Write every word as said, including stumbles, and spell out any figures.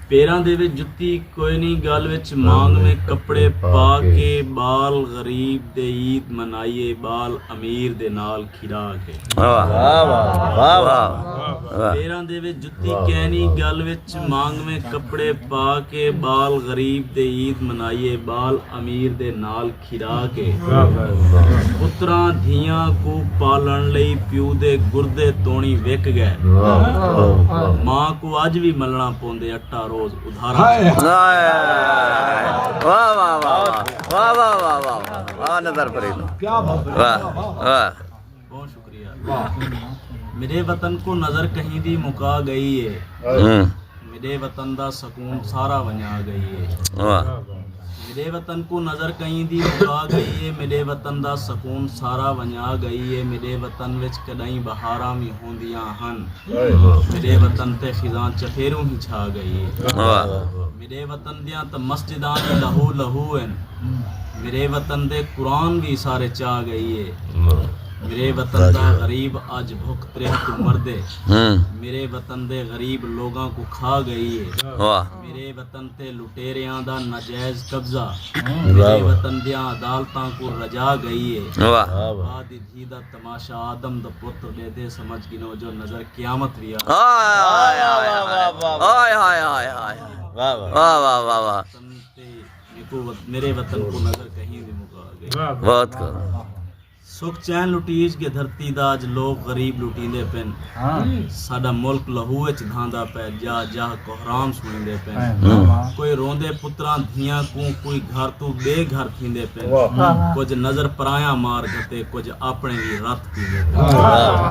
پیراں دے وچ جتی کوئی نی گل وچ مانگ میں کپڑے پا کے بال غریب دے عید منائیے بال امیر دے نال کھڑا کے۔ واہ واہ واہ واہ واہ۔ پیراں دے وچ جتی کینی گل وچ مانگ میں کپڑے پا کے بال غریب دے عید منائیے بال امیر دے نال کھڑا کے۔ پتراں دھیاں کوں پالݨ لئی پیو دے گردے توݨی وک ڳئے۔ ماں کوں اڄ وی ملݨا پوندے اٹا روز ادھارا۔ واہ واہ واہ واہ واہ واہ واہ واہ واہ واہ نظر فرید۔ واہ واہ۔ بہت شکریہ۔ میݙے وطن کوں نظر کہیں دی مکا ڳئی ہے۔ ہوں۔ میݙے وطن دا سکون سارا ونڄا ڳئی ہے۔ واہ۔ میݙے وطن کوں نظر کہیں دی مکا ڳئی ہے۔ میݙے وطن دا سکون سارا ونڄا ڳئی ہے۔ میݙے وطن وچ کݙاہیں بہاراں وی ہوندیاں ہن۔ میݙے وطن تے خزاں چفیروں ہی چھا ڳئی ہے۔ واہ۔ میݙے وطن دیاں تاں مسجداں وی لہو لہو ہن۔ میݙے وطن دے قرآن وی سارے چا ڳئی ہے۔ میݙے وطن دا غریب اڄ بھک تریہہ توں مردے۔ ہوں۔ میݙے وطن دے غریب لوگاں کوں کھا ڳئی ہے۔ واہ۔ میݙے وطن تے لٹیریاں دا ناجائز قبضہ۔ میݙے وطن دیاں عدالتاں کوں رجا ڳئی ہے۔ واہ۔ ماء دی دھی دا تماشا آدم دا پتر ݙیدھے سمجھ گھنو جو نظر قیامت وی آ۔ ہائے ہائے ہائے ہائے ہائے ہائے ہائے۔ واہ واہ۔ واہ واہ واہ واہ۔ وطن تے میکوں وط-، میݙے وطن کوں نظر کہیں دی مکا ڳئی۔ بہت کرم۔ سکھ چین لٹیج کے دھرتی دا اج لوک غریب لٹیندے پن۔ ساڈا ملک لہو اچ دھاندا پئے، جاہ جاہ کوہرام سنیندے پن۔ کوئی روندے پتراں دھیاں کوں، کوئی گھر توں بے گھر تھیندے پن۔ کجھ نظر پرایاں مار گھتے، کجھ اپنے وی رت پیندے پن۔